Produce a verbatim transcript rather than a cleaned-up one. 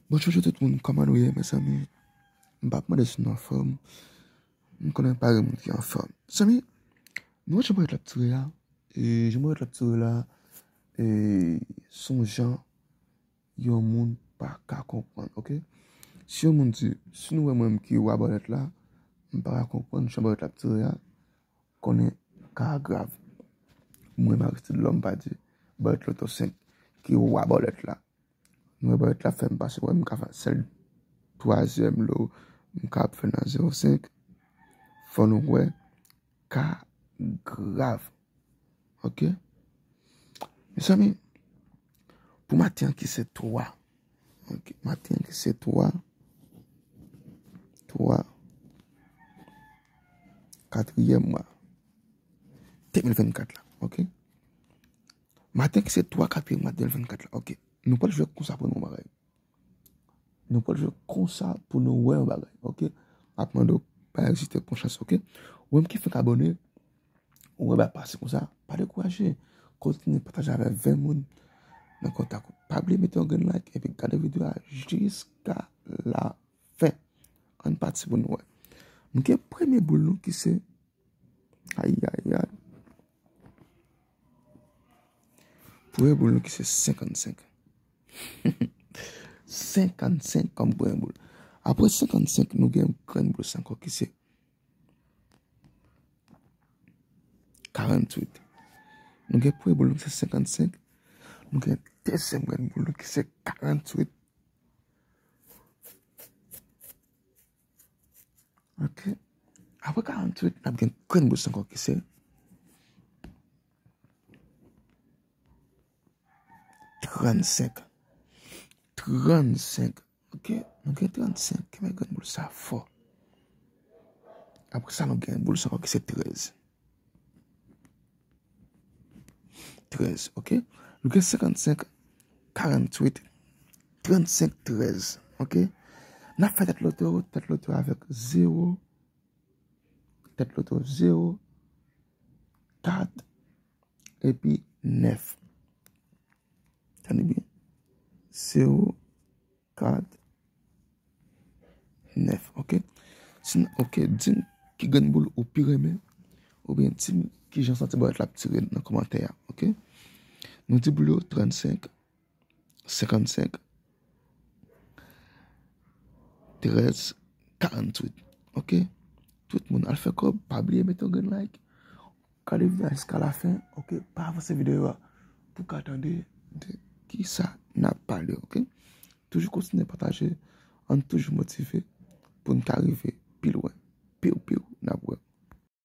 Bonjou tout moun, kòman nou ye, mezanmi? M p ap mande si nou anfòm. M konnen pa gen moun ki anfòm. Zanmi, nou wè jan barèt la ap tire a? E jan barèt la ap tire la, e, se yon jan yon moun pa ka konprann, oke? Si yon moun di, si nou wè mwen menm ki wa barèt la, m pa ka konprann jan barèt la ap tire a, konnen ka a grav. Mwen, Aristide Lòm pa di, barèt loto senk ki wa barèt la. Nou wè barèt la fè m pase, wè m ka fè sèl twazyèm lo, m ka ap fè nan zewo senk. Fò nou wè ka grav. Oke? Mezanmi, pou maten an ki se twa. Oke, maten an ki se twa. Twa. Katriyèm mwa. De mil vennkat la. Oke? Maten ki se twa katriyèm mwa de mil vennkat la. Oke. Nou pral jwe konsa pou nou bagay. Nou pral jwe konsa pou nou wè yon bagay, oke? M ap mande w pa ezite pran chans, oke? Ou menm ki fenk abòne, ou wè bagay pase konsa, pa dekouraje. Kontinye pataje avèk ven moun nan kontak ou. Pa bliye mete yon grenn like epi gade videyo a jiska lafen. Ann pati pou nou wè. M gen premye boul nou ki se Ayayay. Premye boul nou ki se senkannsenk. Senkannsenk kòm premye boul. Apre senkannsenk, nou gen grenn boul sa ankò ki se karanntuit. Nou gen premye boul nou ki se senkannsenk. Nou gen dezyèm grenn boul nou ki se karanntuit. Oke. Apre karanntuit, n ap gen grenn boul sa ankò ki se trannsenk. Trannsenk. Oke, nou gen trannsenk. Kenbe grenn boul sa fò. Apre sa, nou gen boul sa ankò ki se trèz. Trèz, oke? Nou gen senkannsenk, karanntuit, trannsenk, trèz, oke? N ap fè tèt loto, tèt loto avèk zewo, tèt loto zewo, kat, epi nèf. Tande byen. Zewo, kat, nèf, oke? Si n, oke, di m ki grenn boul ou pi renmen, oubyen di m ki jan w santi barèt la ap tire nan kòmantè a, oke? Nou di boul yo trannsenk, senkannsenk, trèz, karanntuit, oke? Tout moun al fè kòb, pa bliye mete yon grenn like. Gade videyo a jiska lafen, oke? Pa avanse videyo a pou w ka tande de kisa n ap pale, oke? Toujou kontinye pataje, ann toujou motive pou n ka rive pi lwen.